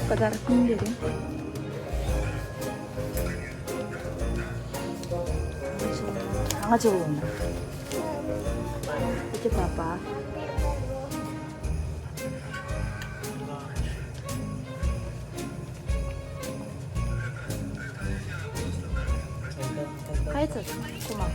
Подарок бери. Саҥа дьыллына. Ити папа. Хайа кума.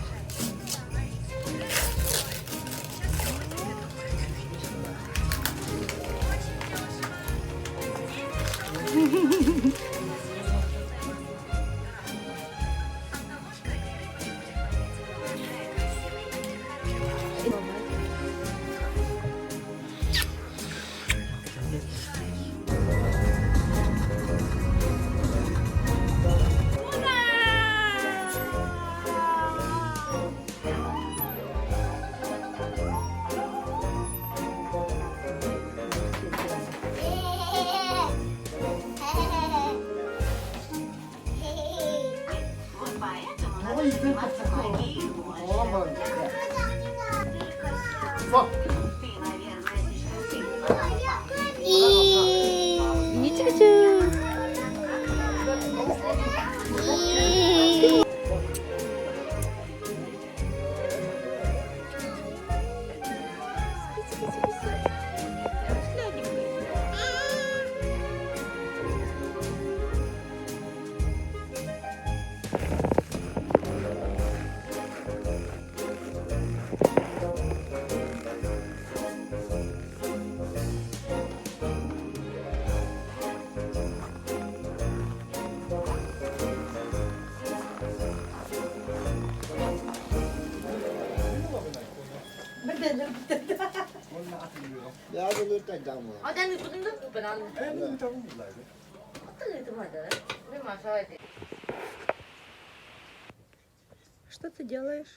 Что ты делаешь?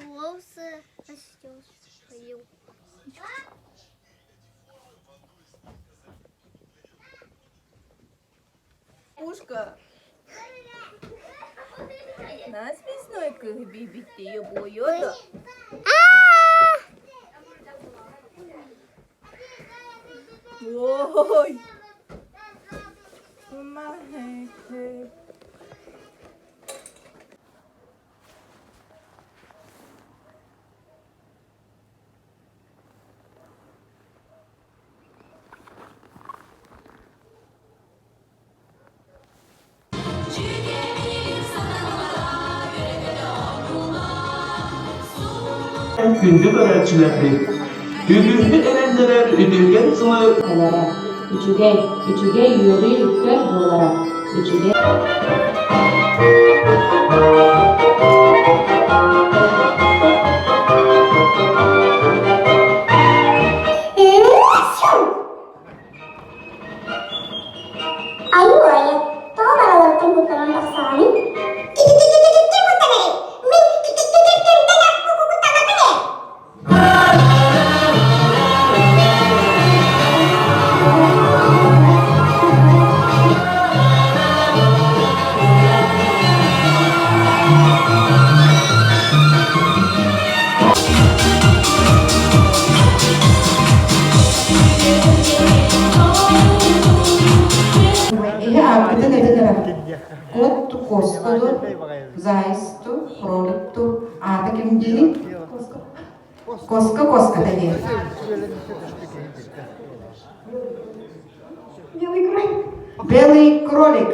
Волосы расчесываю. Пушка. Нас весной бибите буйода. Ой. Күндү көрөөччүлэрбит, үгүһү эрэннэрэр үтүөкэн сылы Кэлэрэ. Үчүгэй, үчүгэй үөрүү көр буолара. Үчүгэй Айуу-айа, тоҕо бараларыттан куттанан тахсаҕыный? Кити-кити-кити куттанарый? Мин кити-кити-кити куттанабын ээ. Эһи ааппытын этин эрэ. Кот Костаду, Зайсту, Кроликту, аата ким диэний? Коска Коска диэн. Белый кролик. Белый кролик.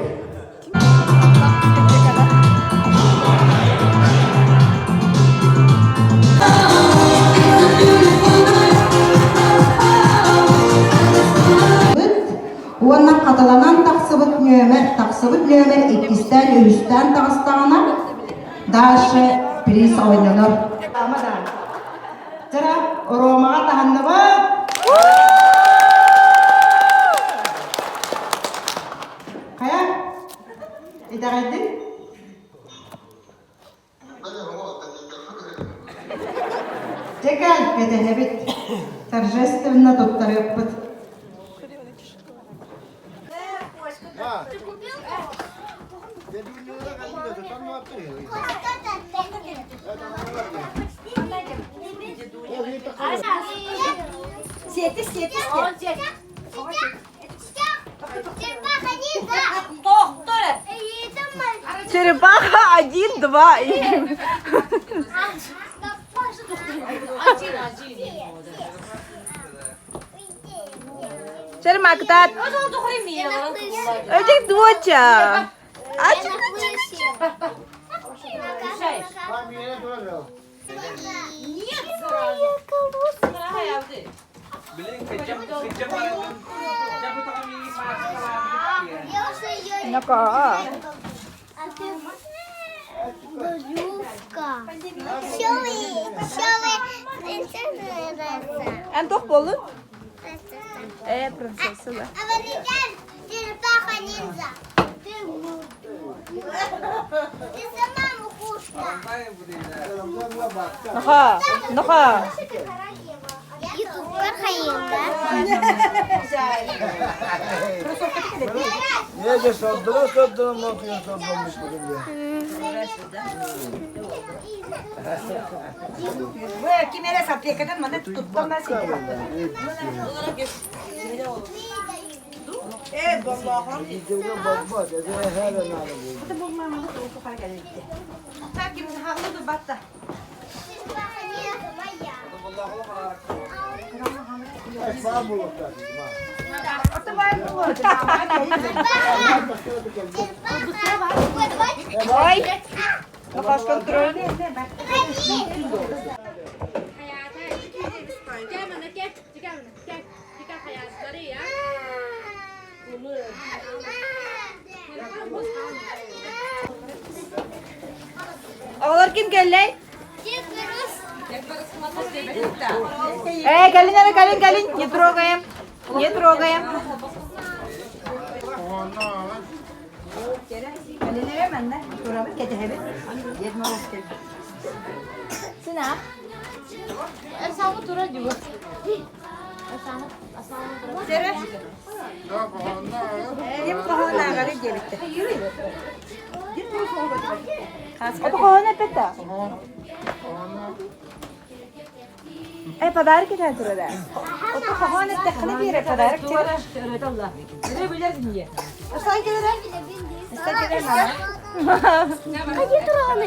Уонна хатыланан тахсыбыт нүөмэр, тахсыбыт нүөмэр иккистээн, үһүстээн таҕыстаҕына, дальше приз оонньонор. Дьара, Ромаҕа таһынныбыт! Хайа, итэҕэйдиҥ? Дьэ кэл, кэтэһэбит. Торжественно туттарыахпыт. Сиэти, сиэти, сиэти. Черепаха один, два и... Чермактат. Ölecek dvoça. Açık açık açık. Нака. Эн туох буоллун? Э, принцесса да. Черепаха ниндзя. Ты Ты сама мухушка. Наха, наха. Ютубка хайында. Neyse sordura sordura motoyu sordurmuş bugün de. Videoda bakma dedi her an Ой, Нахаш контроль. Оҕолор ким кэллэй? Э, кэлин эрэ, кэлин, кэлин, не трогаем, не трогаем. Сына. Ото эппэтэ? Э, подарок этэн турара. Ото хоһоон эттэххинэ биэрэ подарок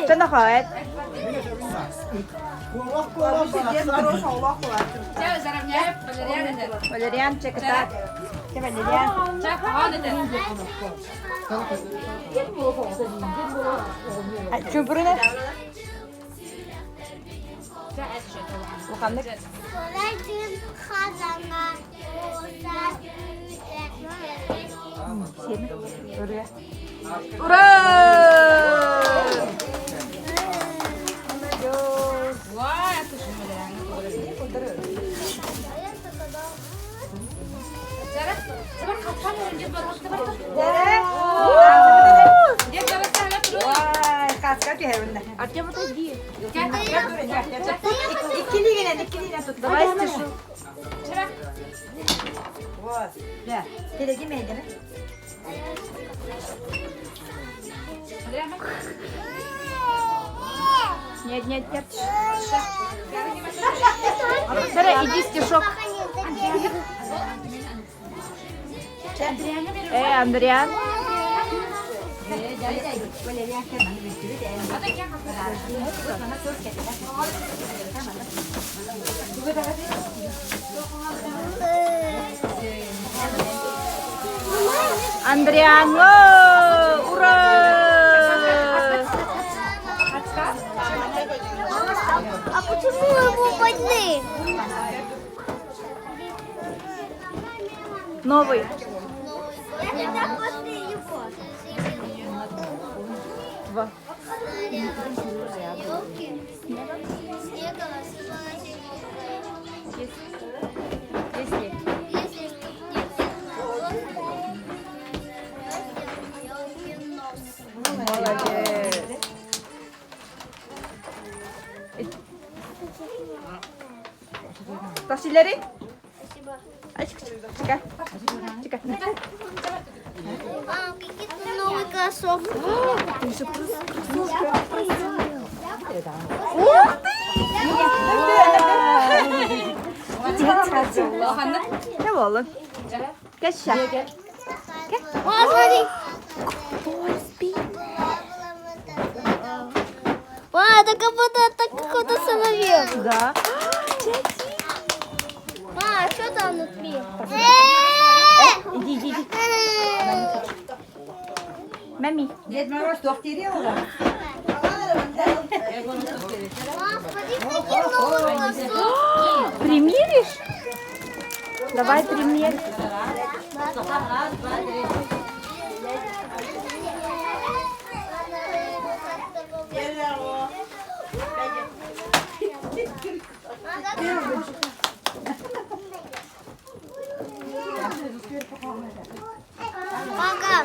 Чана хоет. Валериан чеката. Валериан. Чумпуруна. Уханнык. Ура! Артем, отойди. Давай стишок. Нет, нет, нет. Сара, иди стишок. Э, Андриан. Андриан, о, ура! А почему его больны? Новый. Два. Если. Молодец. Тасилери? Спасибо. Чика. Чика. А, какие-то новые кроссовки. Ты же кроссовки. Ух ты! Не болын. Кәшә. О, смотри. Ой, спит. Это как будто это какой-то самолет. Да. Ма, а что там внутри? Иди, иди, иди. Мами. Дед Мороз туох Ма, смотри, какие новые кроссовки. Примеришь? Давай примерь. Пока.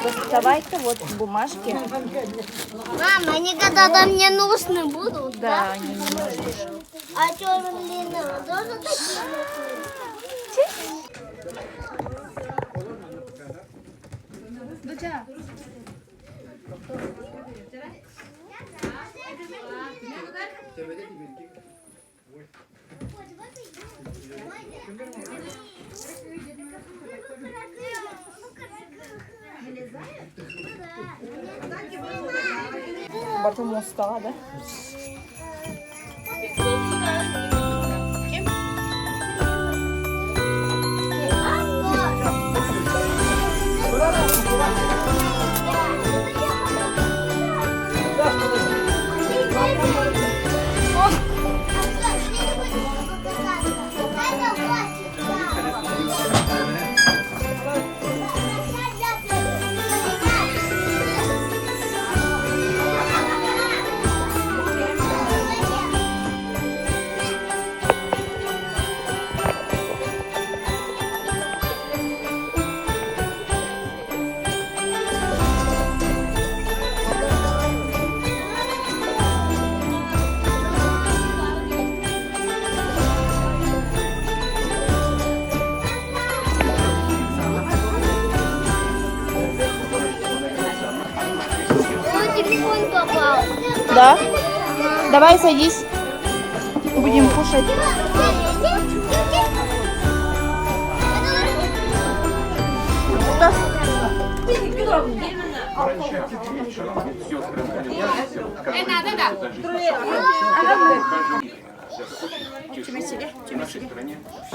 Доставай-ка вот бумажки. Мама, они когда-то мне нужны будут, да? Да, они не нужны. А черные тоже такие нужны? Потом устала, да? Ой, телефон попал. Да. Давай садись. Будем кушать.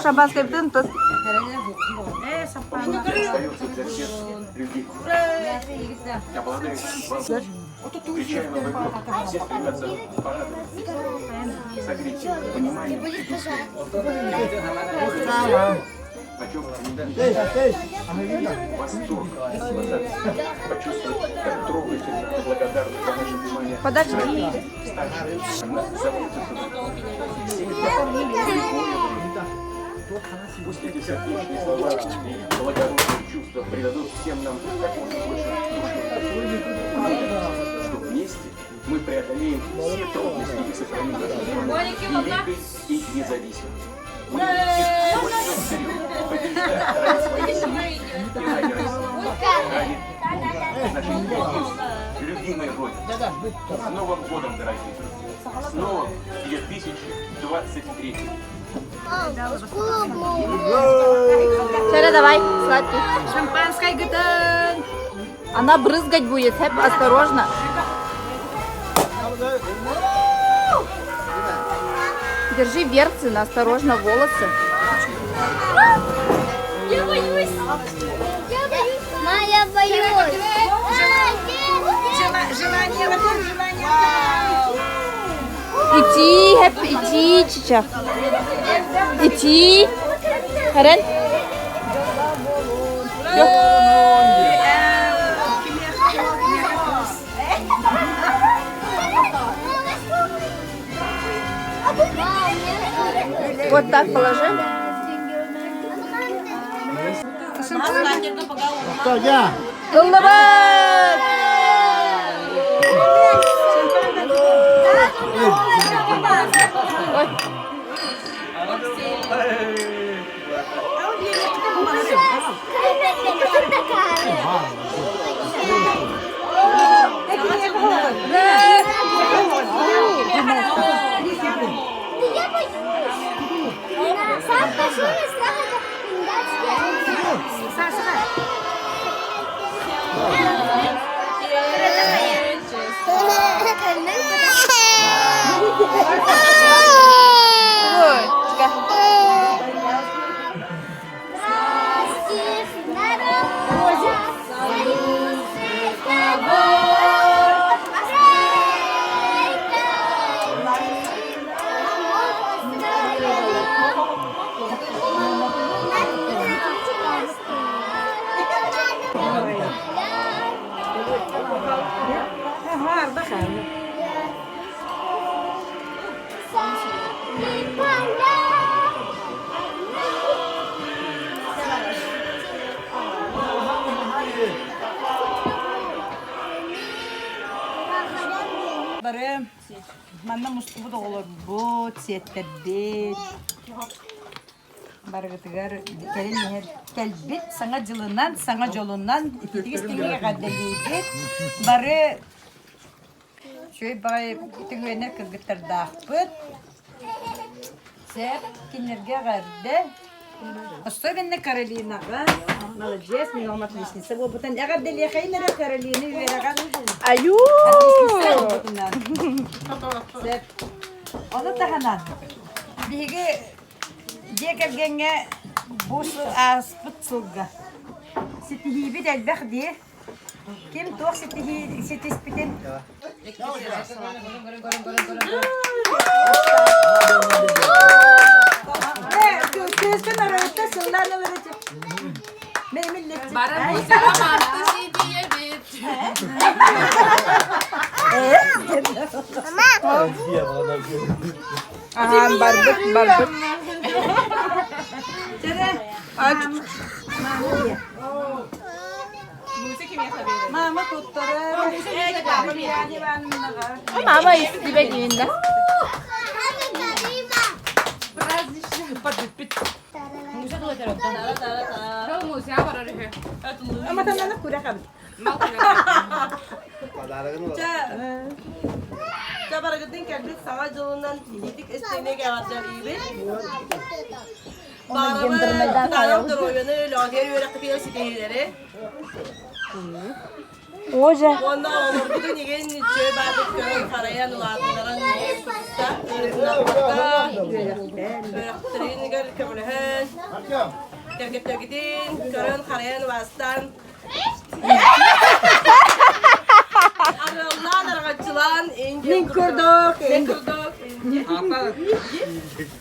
Шампанское бутылка тут. Подожди. Пусть эти сердечные слова и благородные чувства придадут всем нам как можно больше душевного, что вместе мы преодолеем все трудности и сохраним нашу страну великой и независимой. Будем идти только вперед, побеждая ради своей семьи и ради России, ради нашей единственной, любимой Родины. С Новым годом, дорогие друзья! С новым 2023! Шара, давай, сладкий. Шампанское гытын. Она брызгать будет, Хэп, осторожно. Держи берцы, на осторожно волосы. Я боюсь. Я боюсь. Ма, я боюсь. Желание, желание. Ити, Хэп, ити, чича. Ити. Харен. Вот так положи. Голова! Да я боюсь. Сам пошел и страх это индийский. Бары манна мустубут оҕолорбут, сиэттэрбит. Барыгытыгар кэлин иһэр кэлбит саҥа дьылынан, саҥа дьолунан итиги-истиҥник эҕэрдэлиибит. Бары үчүгэй баҕайы үтүгүөнэр кыргыттардаахпыт. Сөп, кинилэргэ эҕэрдэ. Особенно Каролинаҕа. Молодец, мин оҕом отличница буолбутун. Эҕэрдэлиэхэйин эрэ Каролина үөрэҕэр. Аюу! Отличница буолбутунан. Сөп. Ону таһынан биһиги дьиэ кэргэҥҥэ бу сыл ааспыт сылга ситиһиибит элбэх дии. Ким туох ситиһии ситиспитин Кыыскын арыйта сыллаан ылар Аһаан барбыт, барбыт. Мама туттарар. Мама истибэ дииннэ. Аматананы күрэх эбит. Чэ барыгытын кэлбит саҥа дьылынан итиитик истиҥник эҕэрдэлиибит. Баарабы кытаанах доруобуйаны, лөҕөтүгэр үөрэхпитигэр ситиһиилэри. Ожа. Уонна оҕолорбутун игин үчүгэй баардык көрөн харайан улаатыннаран кытта ыарытыннарбакка үөрэхтэригэр көмөлөһөн кэргэттэргитин көрөн харайан убаастаан арыаллаан араҥаччылаан Мин курдук. Мин курдук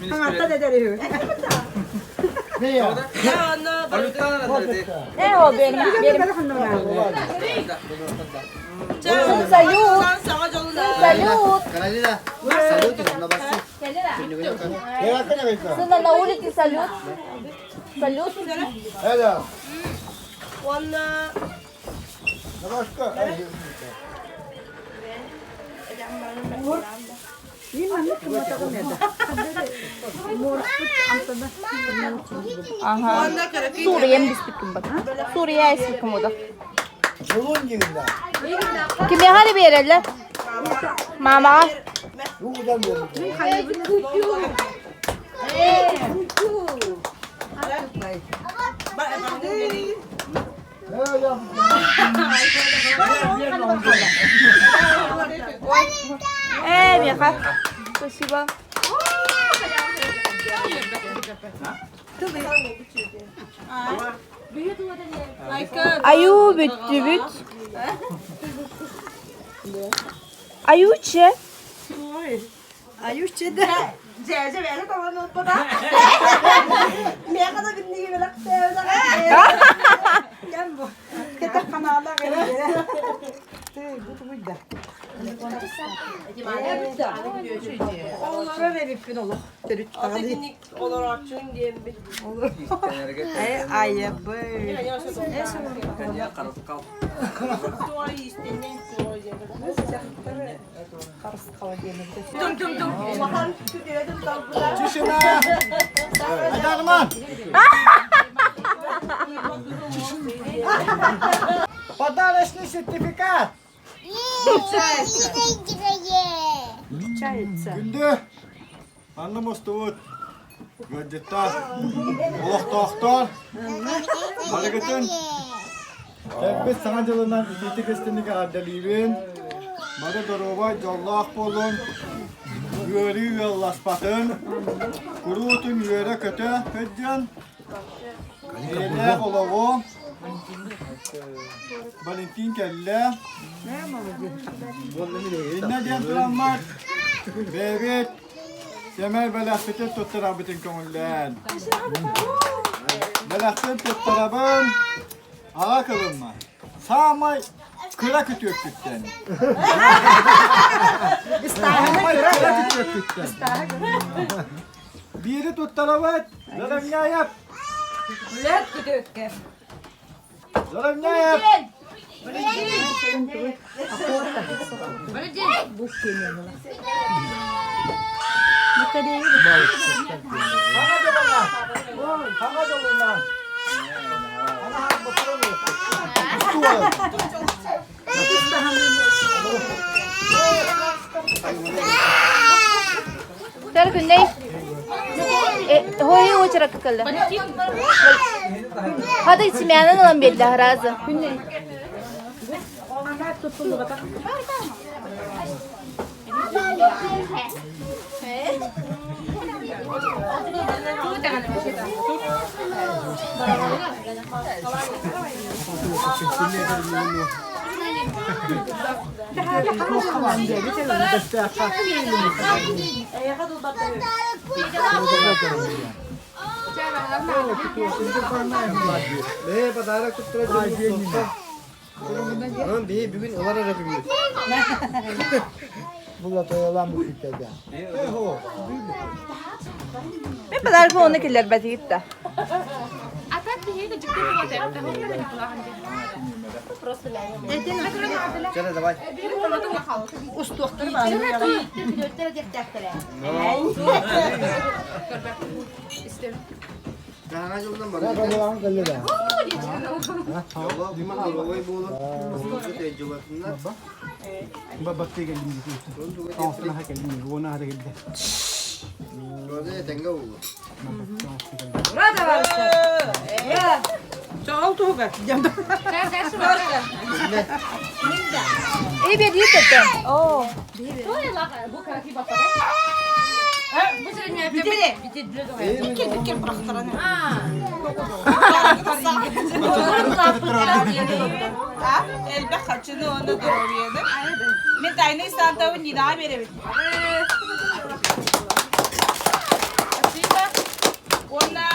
Хаҥатта да эдэр үһү. Э, о, берем, берем. Салют. Салют. Каролина, салют, на вас. Сына, на улице салют. Салют. Уонна Ага. Суриям биспиккин бат. Сурия эспиккин бода. Кимиэхэ эрэ биэрэллэр? Мамаҕа. Ээ, миэхэ. Спасибо. Аюу бүттүбүт. Аюуче. Аюуче да. Дьээдьэ бэйэтэ талан ылбата. Миэхэ да бинниги бэлэхтээбитэ. Кэм бу. Кэтэх ханаалаах эрэ. Тыы, бу тугуйда. Олорор эбиппин олох. Төрүт даҕаны. Олорооччуҥ диэммит. Э, айабы. Тишина! Айдарман! Подарочный сертификат! Күндү Манна мустубут ыалдьыттар, олохтоохтор барыгытын кэлбит Саҥа дьылынан итиитик истиҥник эҕэрдэлиибин. Бары доруобай, дьоллоох буолуҥ, ыарыы ыалласпатын, куруутун үөрэ-көтө сылдьан, эйэлээх олоҕу Валентин кэллэ. Иннэ диэн тураммат, бэйэбит Сэмэй бэлэхпитин туттарабытын көҥүллээн. Бэлэхпин туттарабын аҕа кылымма. Саамай кыра күтүөккүттэн. Саамай кыра күтүөккүттэн. Биири туттарабыт, Бэлэмнээйэп. Үлэт күтүөккэ. Заровняев! Хаҥа дьолуна! Хаҥа дьолуна! Тер күннэй. Хой очерак кэллэ. Хады семянын ылан биэрдэ разы. Ээ, подарок туттара дьон Онон биһи бүгүн ылар эрэ бүгүн. Була тоялаан бу күттэдэ. Мен подарок оны киллэрбэтигит да. Чэ, давай. Устуохтары бааны. Саҥа дьылынан бары Чоҕол туһугар. Эй, бер дии Оо. Элбэх хачыны уонна доруобуйаны. Мен тайный Сантабын Нинаҕа биэрэбин. Спасибо. Уонна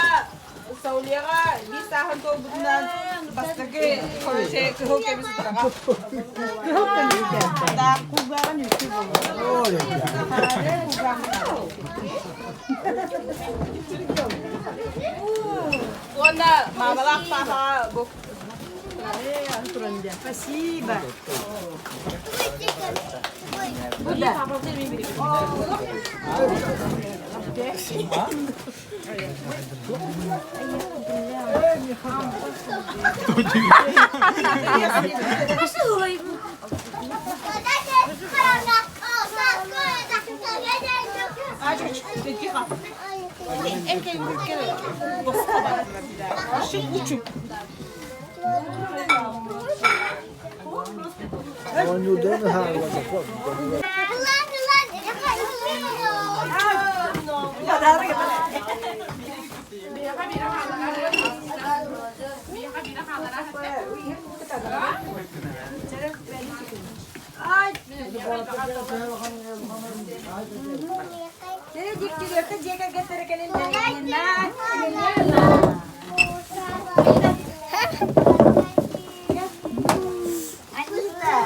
Саулеҕа биир сааһын туолбутунан бастакы короче кыһыл көмүс утаҕа. Кыһыл көмүс. Да, кулгааҕын үстүү буолуо. Уонна маамалаах паапаҕа бу Спасибо.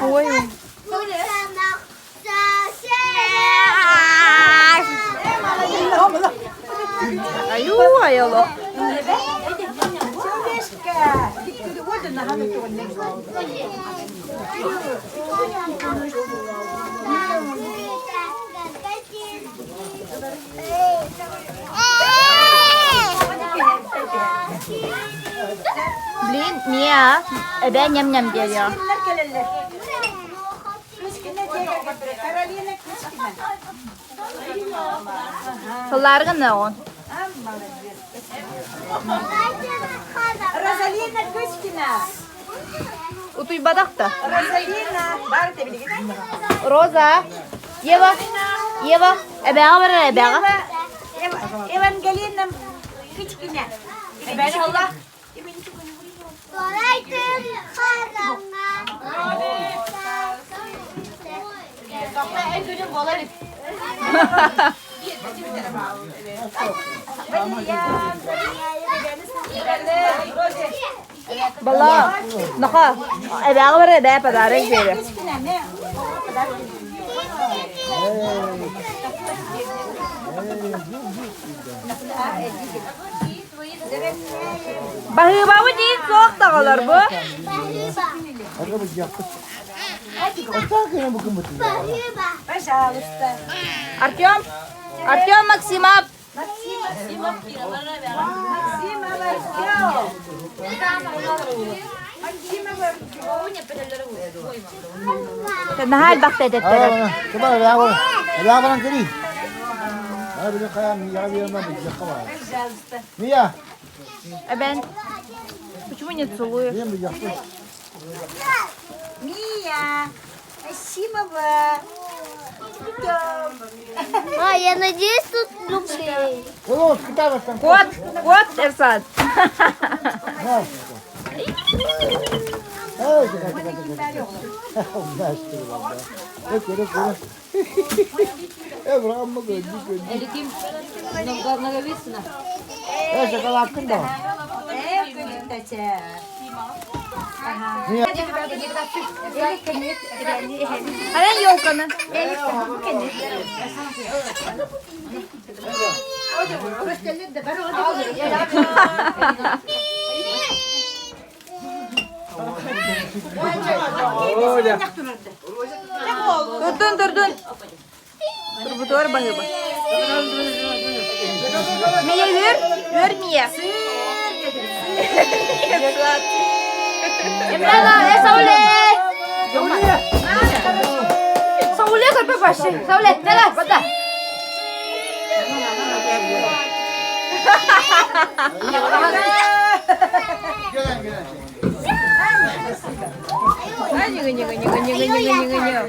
Ой. Аю, айыло. Блин, Мия, эбээ ньам-ньам диэриэ. Сыллааргын он. Розалина Кычкина. Утуйбатах да. Розалина. Бар Роза. Ева. Ева. Эбээҕэ барар эбээҕэ. Евангелина Кычкина. Эбээни алла. Бала. Наха. Эбээҕэ барар эбээ подарок биэрэ. Баһыыбабыт иин суох доҕолор бу. Пожалуйста. Артем, Артем Максимов. Максимов Артем. Максимов Наһаа элбэхтэ этэттэрэр. Мия! Эбэн, почему не целуешь? Мия. Максимова. А, я надеюсь, тут рублей. Кот, кот, Эрсан. Ханан елканы. Турдун, турдун. Турбутуор баһыба. Мия үөр, үөр Мия. Эмрана, э, Сауле! Сауле көрпө башы. Сауле, давай, вода. Ньыгы, ньыгы, ньыгы, ньыгы, ньыгы, ньыгы.